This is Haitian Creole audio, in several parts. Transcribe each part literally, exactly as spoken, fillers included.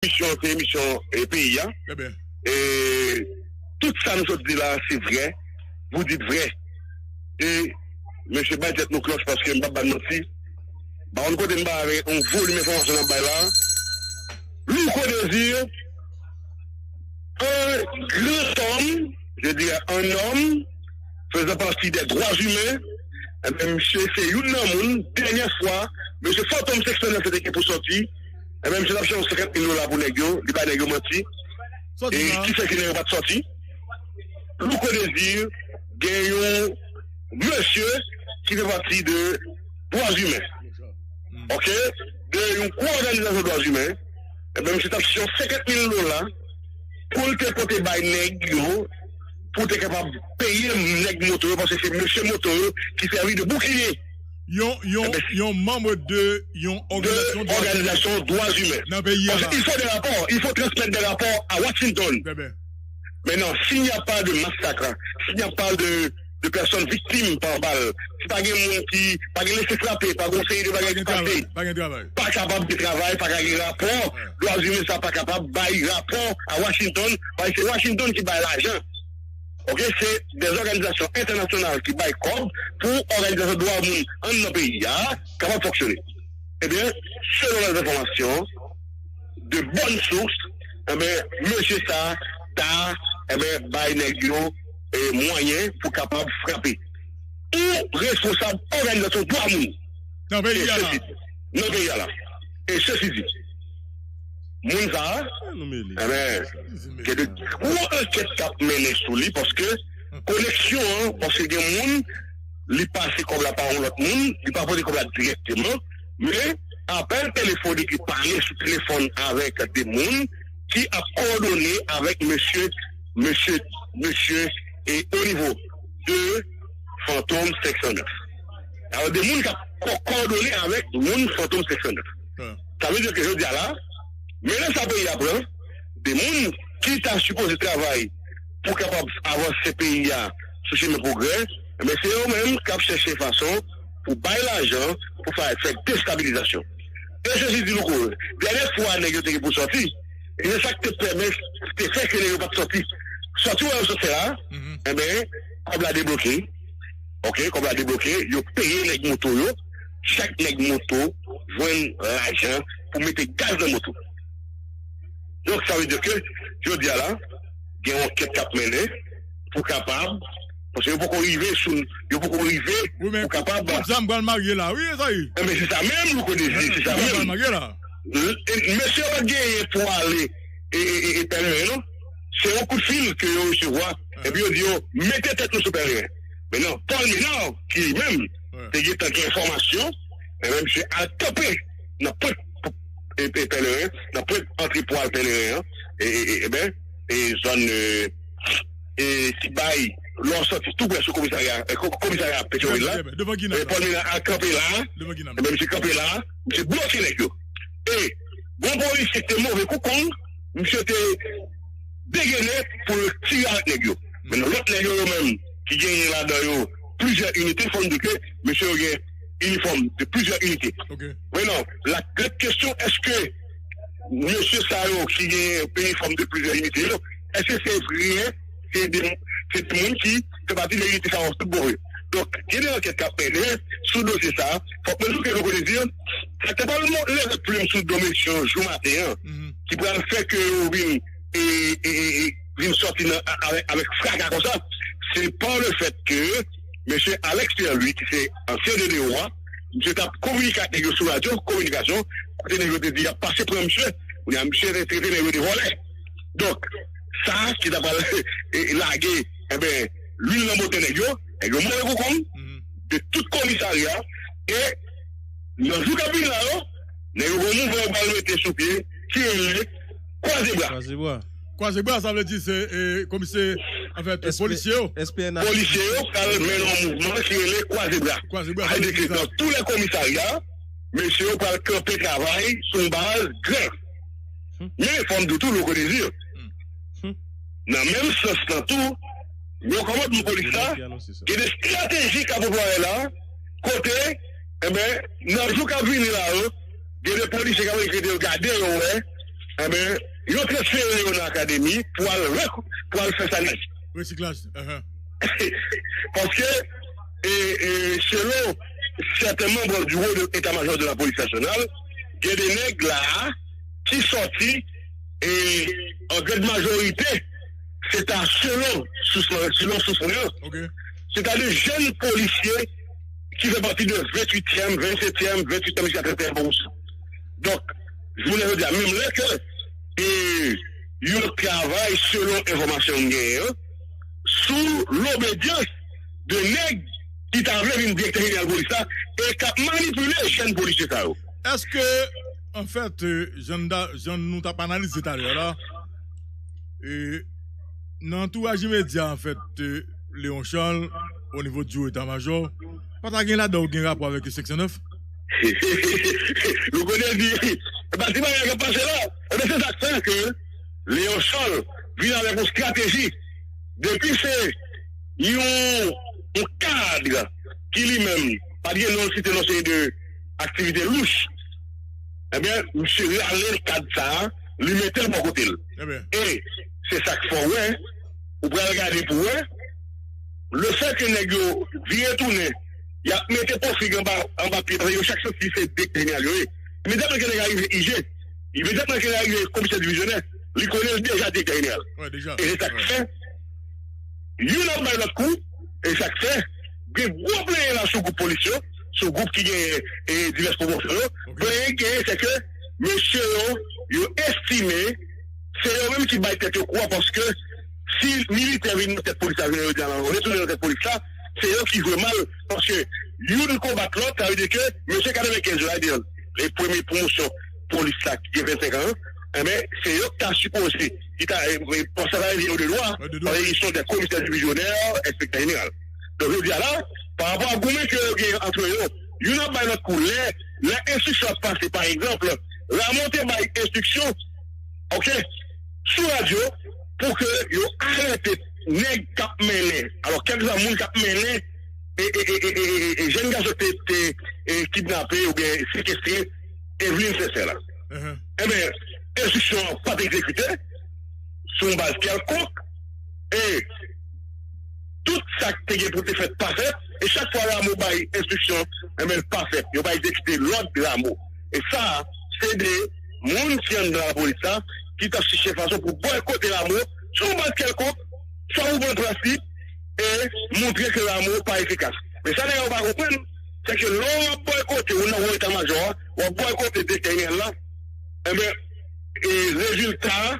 emisyon an, se emisyon e, peyi a. E tout sa nou sot di la, se vrè. Vous dites vrai. E mesye bay tèt nou klòch paske m p ap ba n manti. M pa konn kote m bay avèk yon volim enfòmasyon n ap bay la. Louko Désir, un grand homme, je dirais un homme, faisant partie des droits humains, ebyen, misye se youn nan moun, dènyè fwa, mesye Fantom Seksyon nèf te gen pou sòti, ebyen, misye t ap chèche senkant mil dola pou nèg yo, li bay nèg yo manti, e ki fè ke nèg yo pa t sòti. Louko Désir gen yon mesye ki fè pati de droits humains, oke, de yon gwo òganizasyon droits humains, ebyen, misye t ap chèche senkant mil dola pou l te pote bay nèg yo, pou te kapab peye nèg moto yo, paske se mesye moto yo ki sèvi de boukliye. Yon, yon, yon manm de yon òganizasyon dwa imen nan peyi a la. Il faut des rapports, il faut transmettre des rapports à Washington. Maintenant, s'il n'y a pas de massacre, s'il n'y a pas de, de personnes victimes par balle, si pa gen moun ki, pa gen lese frape, pa gen seri de bagay ki pase, pa kapab gen travay, pa ka gen rapò, dwa imen sa pa kapab bay rapò a Washington, paske se Washington ki bay lajan. Oke, se de òganizasyon entènasyonal ki bay kòb pou òganizasyon dwa moun anndan peyi a kapab fonksyone. Ebyen, selon lèzenfòmasyon de bòn sous, ebyen, mesye sa ta, ebyen, bay nèg yo, e, mwayen pou kapab frape. Ou responsab òganizasyon dwa moun nan peyi a la. Nan peyi a la. E sesi di, moun sa a, ebyen, gen de gwo ankèt k ap mennen sou li paske koneksyon an, paske gen moun, li pase kòb la pa yon lòt moun, li pa pote kòb la dirèkteman, men apèl telefonik li pale sou telefòn avèk de moun ki ap kowòdone avèk mesye, mesye, mesye, e o nivo de Fantom senk san nèf. Alò, de moun k ap ko-, kowòdone avèk moun Fantom senk san nèf. Sa vle di ke jodi a la, mennen sa peyi a pran, de moun ki ta sipoze travay pou kapab avanse peyi a sou chimen pwogrè, men se yo menm k ap chèche fason pou bay lajan, pou fè, fè destabilizasyon. E sesi di nou kou, dènyè fwa nèg yo te gen pou sòti, e se sa k te pèmèt, te fè ke nèg yo pa t sòti. Sòti w wè yo sot fè la, enben, kòb la debloke. Oke, kòb la debloke, yo peye nèg moto yo, chak nèg moto jwenn lajan pou mete gaz nan moto. Donk, sa vle di ke, jodi a la, gen yon ankèt k ap mennen pou kapab, paske yo poko rive sou, yo poko rive pou kapab. Tout zam pral marye la, wi, sa ye. Enben, se sa menm, nou konnen, se sa menm. L-, e, mesye yo pa t genyen pou ale e, e, e, e pèleren, non. Se yon kout fil ke yo resevwa, epi yo di yo, mete tèt nou sou pèleren. Men non, Paul Ménard, ki li menm, te gentan gen enfòmasyon, enben, misye al kanpe nan pwent, e, e, pèleren, nan pwent antre pou al pèleren an, e, e, e, enben, e, zòn, e, e, ti bay, lè w sòti tou prè sou komisarya, e, ko-, komisarya Petyonvil la, e, Paul Ménard al kanpe la, enben, misye kanpe la, misye bloke nèg yo. E, gon polisye ki te move kou kong, misye te degene pou l tire avèk nèg yo. Men lòt nèg yo, yo menm, ki genyen ladan yo plizyè inite, fò n di ke mesye yo gen inifòm de plizyè inite. Men non, la grande question, èske mesye sa yo ki genyen inifòm de plizyè inite yo, èske se vre, se de, se de moun ki fè pati de inite sa yo tout bon vre? Donk, gen de ankèt k ap mennen sou dosye sa a. Fòk mwen souke Louko Désir, sa k te pral leve plim sou do mesye yo jou maten an, ki pral fè ke yo vin, e, e, e, e, vin sòti nan, a-, avèk, avèk fraka konsa, se pa le fèt ke mesye Alex Pierre-Louis, ki se ansyen D D O a, misye t ap kominike ak nèg yo sou radyo kominikasyon, kote nèg yo te di y ap pase pran misye, kounye a misye te trete nèg yo de vòlè. Donk, sa ki ta pral, e, lage, enben, lwil nan bòtè nèg yo, nèg yo move kou kong, de tout komisarya, e nan jou k ap vini la yo, nèg yo gen yon mouvman yo pral mete sou pye, ki rele Kwaze Bra. Kwaze bra. Kwaze bra, sa vle di se, e, komisè, anfèt, polisye yo. Polisye yo pral mennen yon mouvman ki rele Kwaze Bra. Sa vle di ke dans tous les commissariats, mesye yo pral kanpe travay sou yon baz gran. Men, fò m di w tou, Louko Désir, nan menm sans lan tou, gwo kòmandman polis la, gen de estrateji k ap anplwaye la, kote, enben, nan jou k ap vini la yo, gen de polisye k ap rete yo gade yo wè, Enben, yo transfere yo nan akademi pou al rek-, pou al fè sa nèt. Resiklaj. Paske, e, e, selon sèten manm biwo de eta majò de la polis nasyonal, gen de nèg la a ki sòti, e, an grand majorite, se ta selon sous mwen, selon sous mwen an. Se ta de jèn polisye ki fè pati de venntuityèm, vennsetyèm, venntuityèm jiska tranntyèm pwomosyon. Donk, jounen jodi a, menm lè ke, e, yo travay selon enfòmasyon m genyen an, sou lobedyans de nèg ki ta vle vin direktè jeneral polis la e k ap manipile jèn polisye sa yo. Èske, anfèt, e, jan n ta, jan nou t ap analize talè a la, e, nan antouraj imedya, anfèt, e, Léon Charles, o nivo di eta majò, pa ta gen ladan yo gen rapò avèk senk san nèf? Nou konnen di, e pa ti bagay k ap pase la. Enben, se sa k fè ke Léon Charles vin avèk yon estrateji. Depi se yon, yon kad ki li menm, pa t gen non l site nan seri de aktivite louch, enben, misye rale kad sa a, li mete l bò kote l. E se sa k fè w wè, ou pral gade pou wè, lefètke nèg yo vire tounen, y ap mete pwofig anba, anba pye, paske yo chak santi se direktè jeneral yo ye. Imedyatman ke nèg la rive I G, imedyatman ke nèg la rive komisè divizyonè, li konnen l deja direktè jeneral. E se sa k fè, youn ap bay lòt kou, e sa k fè, gen gwo plenyen la sou gwoup polis yo, sou gwoup ki gen, e, divès pwomosyon yo. Plenyen ki genyen, se ke mesye yo, yo estime se yo menm ki bay tèt yo kou a, paske si militè vin nan tèt polis la, jounen jodi a la, retounen nan tèt polis la, se yo ki jwe mal, paske youn konbat lòt, sa vle di ke mesye katrevenkenz yo la, e premye pwomosyon polis la ki gen vennsenk an, enben, se yo ki ta sipoze, ki ta, e, e, sa vle di yo de lwa, paske ils sont des commissaires divisionnaires, enspektè jeneral. Donk, jodi a la, pa rapò a goumen ke yo gen antre yo, youn ap bay lòt kou. Lè, lè enstriksyon ap pase, pa egzanp, Rameau te bay enstriksyon, oke, sou radyo, pou ke yo arete nèg k ap mennen, alò, kèlkeswa moun k ap mennen, e, e, e, e, e, e, e, jèn gason te, te, e, kidnape oubyen sekestre Eveline Sincère la. Enben, enstriksyon an pa t egzekite sou yon baz kèlkonk, e tout sa k te gen pou te fèt pa fèt, e chak fwa Rameau bay enstriksyon, enben, l pa fèt. Yo pa egzekite lòd Rameau. E sa, se de moun ki anndan lapolis la, ki t ap chèche fason pou bòykote Rameau, sou yon baz kèlkonk, swa pou pran plas li, e montre ke Rameau pa efikas. Men sa nèg yo pa konprann, se ke lè w ap bòykote, ou nan wo eta majò a, w ap bòykote direktè jeneral la, enben, e rezilta a,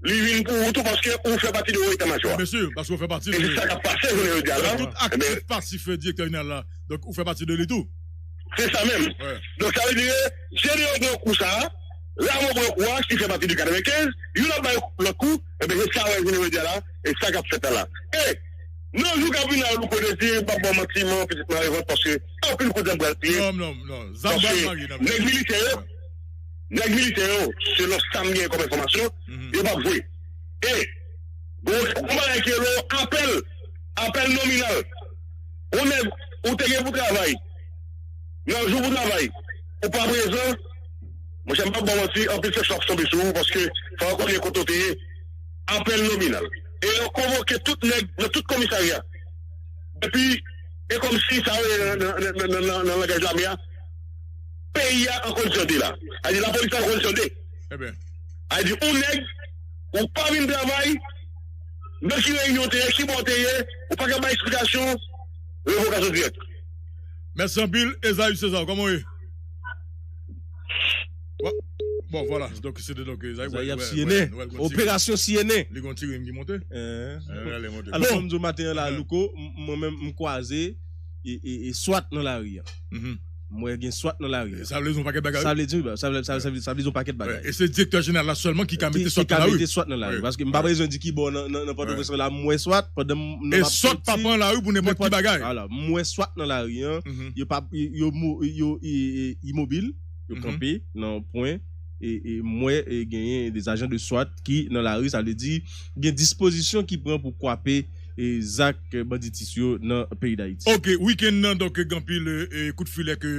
li vin pou ou tou, paske ou fè pati de wo eta majò a. Byen si, paske ou fè pati de. E se sa k ap pase jounen jodi a la. Tout aktif pasif direktè jeneral la. Donk, ou fè pati de li tou. Se sa menm. Donk, sa vle di, se de yo pran kou sa a, Rameau pran kou a, ki fè pati de katrevenkenz, youn ap bay lòt kou, enben, se sa w wè jounen jodi a la, e sa k ap fèt la la. E, nan jou k ap vini la, Louko te di, m p ap ba w manti, m pitit mare vant, paske anpil kout zam pral tiye. Non, non, non. Zam pral mare nan nèg militè yo, nèg militè yo, selon sa m gen kòm enfòmasyon, yo p ap jwe. E, gon, gon bagay ki rele apèl, apèl nominal. Yon nèg, ou te gen pou travay, nan jou pou travay, ou pa prezan, monchè, m p ap ba w manti, anpil sanksyon ap tonbe sou ou, paske fò yo konnen kote w te ye, apèl nominal. E yo konvoke tout nèg nan tout komisarya. Epi, e kòmsi sa yo ye nan, nan, nan, nan, nan, nan langaj lame a, peyi a an kondisyon de la. Sa vle di lapolis la an kondisyon de. Sa vle di, yon nèg, ou pa vin travay, nan ki reyinyon w te ye, ki bò w te ye, ou pa ka bay eksplikasyon, revokasyon dirèk. Mèsi anpil, Ezaïus César, kòman w ye? Bon, bon, vwala, donk, se te donk, Ezaïus, Ezaïus ap siye nen. Operasyon siye nen. Li gon ti rim ki monte. Alò, sa m di w maten an la, Louko, m-, mwen menm, m kwaze, e, e, e swat nan lari a. M wè gen swat nan lari a. Sa vle di yon pakèt bagay. Sa vle di, sa vle, sa vle, sa vle di yon pakèt bagay. E se direktè jeneral la sèlman ki ka mete swat nan lari. Ki ka mete swat nan lari. Paske m pa bezwen di ki bò nan, nan, nan Pòtoprens la, m wè swat, pandan m, nan e swat pa pran lari pou nenpòt ki bagay. Vwala, m wè swat nan lari a. Yo pa, yo, yo mo-, yo, e, e, imobil, yo kanpe nan pwen. E, e m wè, e, genyen de ajan de swat ki nan lari, sa vle di, gen dispozisyon ki pran pou kwape e zak banditis yo nan peyi Dayiti. Oke, wikenn nan, donk, gen anpil, e, kout filè ke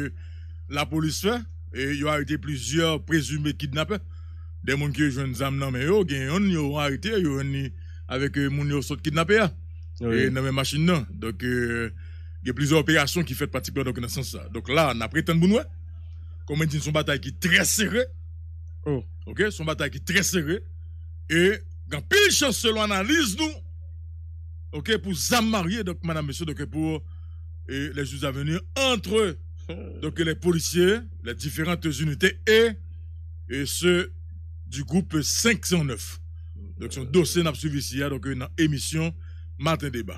lapolis fè, e yo arete plizyè prezime kidnapè. De moun ki jwenn zam nan men yo, gen yonn yo arete, yo jwenn li avèk, euh, moun yo sot kidnape a. E nan menm machin nan. Donk, euh, gen plizyè operasyon ki fèt pratikman, donk, nan sans sa. Donk la, n ap ret tann pou n wè. Kòm mwen di, se yon batay ki trè sere. Oke, se yon batay ki trè sere. E gen anpil chans, selon analiz nou, oke, pou zam marye, donk, madam, mesye, donk, pour, euh, les jours à venir entre, donc, les policiers, les différentes unités et, et ceux du groupe cinq cent neuf. Donk, se yon dosye n ap swiv isi a, donk, nan emisyon Maten Deba.